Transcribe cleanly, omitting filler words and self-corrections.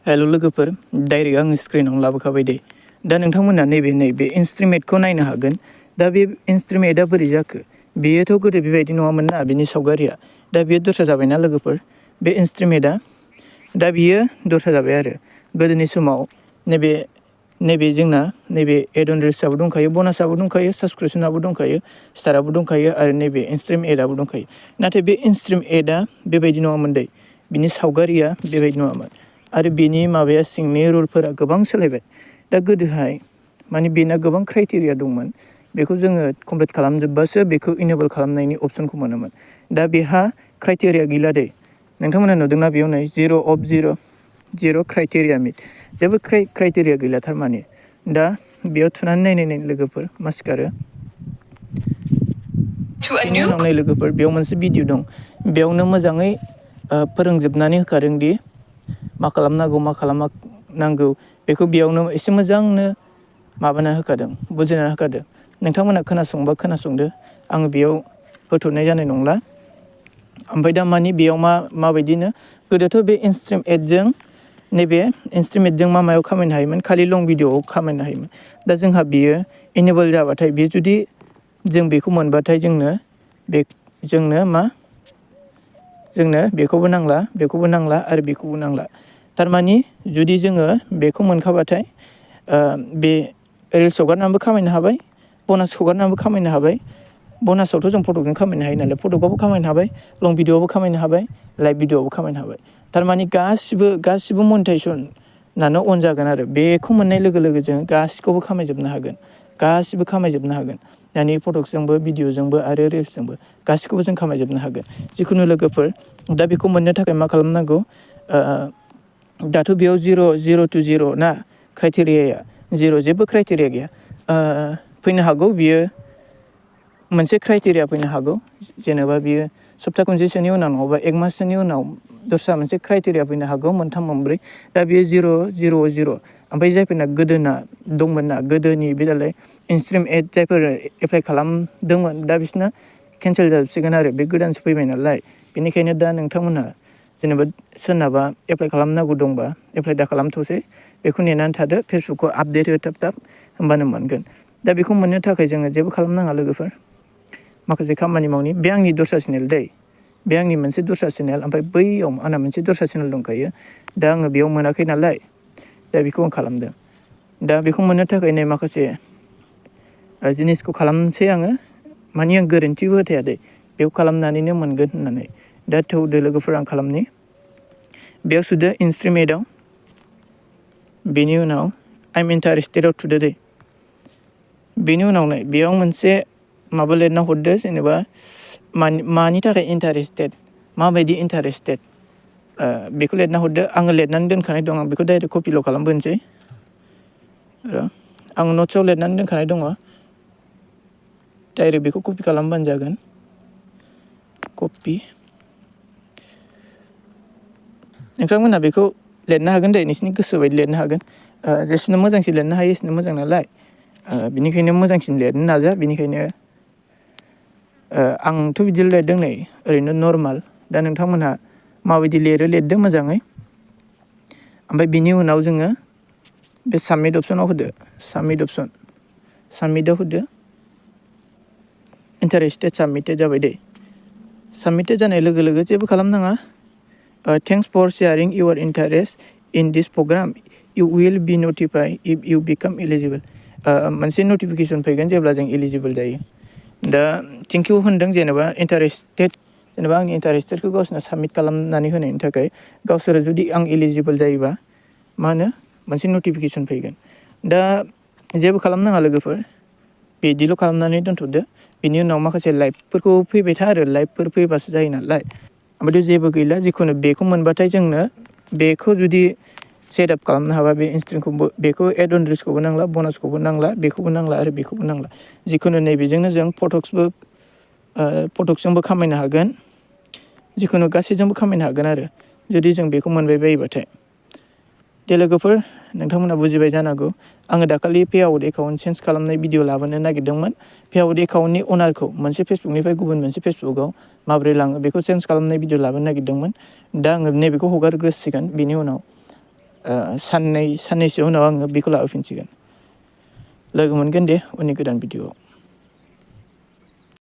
हेल' लोगोफोर डाइरेक्ट आङो स्क्रिनाव लाबोखाबाय दे दा नोंथांमोना नैबे इन्सट्रुमेन्टखौ नायनो हागोन दा बे इन्सट्रुमेन्टआ बोरै जाखो बेयोथ' गोदो बेबायदि नङामोन ना बिनि सावगारिया दा बेयो दस्रा जाबायना लोगोफोर बे इन्सट्रुमेन्टआ दा बियो दस्रा जाबाय आरो गोदोनि समाव नैबे जोंना नैबे एडन रिल्सआबो दंखायो बनासआबो दंखायो साबसक्रिपसनाबो दंखायो स्टाराबो दंखायो आरो नैबे इन्सट्रिम एडआबो दंखायो नाथाय बे इन्सट्रिम एडआ बेबायदि नङामोन दै बिनि सावगारिया बेबायदि नङामोन आरो बेनि माबाया सिंनि रुलफोरा गोबां सोलायबाय दा गोदोहाय माने बेना गोबां क्राइटेरिया दंमोन बेखौ जोङो कमप्लिट खालामजोबबासो बेखौ इनेबल खालामनायनि अपसनखौ मोनोमोन दा बेहा क्राइटेरिया गैला दे नोंथांमोना नुदोंना बेयाव नै 0 of 0 क्राइटेरिया मिट जेबो क्राइटेरिया गैला थारमाने दा बेयाव थुनानै नाय लोगोफोर मा सिखारो बेनि उनाव नाय लोगोफोर बेयाव मोनसे भिडिअ दं बेयावनो मोजाङै फोरोंजोबनानै होखादों दि मा खालामनांगौ मा खालामनांगौ बेखौ बेयावनो एसे मोजांनो माबाना होखादों बुजायना होखादों नोंथांमोना खोनासंबा खोनासंदो आङो बेयाव होथ'नाय जानाय नंला ओमफ्राय दा मानि बेयाव माबायदिनो गोदोथ' बे इन्सट्रिम एडजों नैबे इन्सट्रुमेन्टजों मायाव खामायनो हायोमोन खालि लं भिडिअ'आव खामायनो हायोमोन दा जोंहा बियो इनेबल जाबाथाय बे जुदि जों बेखौ मोनबाथाय जोंनो बेखौबो नांला आरो बेखौबो नांला थारमानि जुदि जोङो बेखौ मोनखाबाथाय बे रिल्स हगारनानैबो खामायनो हाबाय बनास हगारनानैबो खामायनो हाबाय बनासावथ' जों फटकजों खामायनो हायो नालाय फटकआवबो खामायनो हाबाय लं भिडिअ'आवबो खामायनो हाबाय लाइभ भिडिअ'आवबो खामायनो हाबाय थारमानि गासिबो मनिटाइजेसनानो अन जागोन आरो बेखौ मोननाय लोगो लोगो जों गासिखौबो खामायजोबनो हागोन दानि फटक्सजोंबो भिडिअ'जोंबो आरो रिल्सजोंबो गासिखौबो जों खामायजोबनो हागोन जिखुनु लोगोफोर दा बेखौ मोननो थाखाय मा खालामनांगौ दाथ' बेयाव 0 to 0 ना क्राइटेरियाया 0 जेबो क्राइटेरिया गैया फैनो हागौ बियो मोनसे क्राइटेरिया फैनो हागौ जेनेबा बियो सप्ता खनसेसोनि उनाव नङाबा 1 माससोनि उनाव दस्रा मोनसे क्राइटेरिया फैनो हागौ 3 4 दा बेयो 0 ओमफ्राय जायफोरना गोदोना दंमोन ना गोदोनि बे दालाय इन्सट्रिम एड जायफोर एप्लाइ खालामदोंमोन दा बिसोरना केन्सेल जाजोबसिगोन आरो बे गोदानसो फैबाय नालाय बेनिखायनो दा नोंथांमोनहा जेनेबा सोरनाबा एप्लाइ खालामनांगौ दंबा एप्लाइ दा खालामथ'सै बेखौ नेनानै थादो फेसबुकखौ आपडेट हो थाब होमबानो मोनगोन दा बेखौ मोननो थाखाय जोङो जेबो खालामनाङा लोगोफोर माखासे खामानि मावनि बे आंनि दस्रा चेनेल दै बे आंनि मोनसे दस्रा चेनेल ओमफ्राय बैयाव आंना मोनसे दस्रा चेनेल दंखायो दा आङो बेयाव मोनाखै नालाय दा बेखौ आं खालामदों दा बेखौ मोननो थाखाय नै माखासे जिनिसखौ खालामनोसै आङो मानि आं गोरोन्थिबो होथाया दै बेयाव खालामनानैनो मोनगोन होननानै दा थौदो लोगोफोर आं खालामनि बेयाव सुदो इन्सट्रुमेन्टआव बेनि उनाव आइम इन्टारेस्टेडआव थुदो दै बेनि उनाव नै बेयाव मोनसे माबा लिरना हरदो जेनेबा मानि थाखाय इन्टारेस्टेड माबायदि इन्टारेस्टेड बेखौ लिरना हरदो आङो लिरनानै दोनखानाय दं आं बेखौ डाइरेक्ट कपिल' खालामबोनोसै आं नट्सआव लिरनानै दोनखानाय दङ डाइरेक्ट बेखौ कपि खालामबानो जागोन कपि नोंथांमोनहा बेखौ लिरनो हागोन दे नोंसिनि गोसो बायदि लिरनो हागोन जेसेनो मोजांसिन लिरनो हायो एसेनो मोजां नालाय बिनिखायनो मोजांसिन लिरनो नाजा बिनिखायनो आंथ' बिदि लिरदों नै ओरैनो नर्माल दा नोंथांमोनहा माबायदि लिरदो मोजाङै ओमफ्राय बिनि उनाव जोङो बे साबमिट अपसनाव होदो साबमिटआव होदो इन्टारेस्टेड साबमिटेड जाबाय दे साबमिटेड जानाय लोगो लोगो जेबो खालामनाङा thanks for sharing your interest in this programme you will be notified if you become eligible मोनसे नटिफिकेसन फैगोन जेब्ला जों एलिजिबोल जायो दा थेंक इउ होनदों जेनेबा जेनेबा आंनि इन्टारेस्टेडखौ गावसोरनो साबमिट खालामनानै होनायनि थाखाय गावसोरो जुदि आं एलिजिबोल जायोबा मोनसे नटिफिकेसन फैगोन दा जेबो खालामनाङा लोगोफोर बिदिल' खालामनानै दोनथ'दो बिनि उनाव माखासे लाइभफोरखौ फैबाय था आरो लाइभफोर फैबासो जायो नालाय ओमफ्रायथ' जेबो गैला जिखुनु बेखौ मोनबाथाय जोंनो बेखौ जुदि सेटआप खालामनो हाबा बे इन्सट्रिमखौबो बेखौ एड अन रिल्सखौबो नांला बनासखौबो नांला बेखौबो नांला आरो बेखौबो नांला जिखुनु नैबेजोंनो जों फटक्सजोंबो खामायनो हागोन जिखुनु गासैजोंबो खामायनो हागोन आरो जुदि जों बेखौ मोनबाय बायोबाथाय दे लोगोफोर नोंथांमोना बुजिबाय जानांगौ आङो दाखालि पेआउट एकाउन्ट चेन्ज खालामनाय भिडिअ लाबोनो नागिरदोंमोन पेआउट एकाउन्टनि अनारखौ मोनसे फेसबुकनिफ्राय गुबुन मोनसे फेसबुकआव माबोरै लाङो बेखौ चेन्ज खालामनाय भिडिअ लाबोनो नागिरदोंमोन दा आङो नैबेखौ हगारग्रोसिगोन बिनि उनाव साननैसो उनाव आङो बेखौ लाबोफिनसिगोन। लोगो मोनगोन दे उननि गोदान भिडिअ'आव।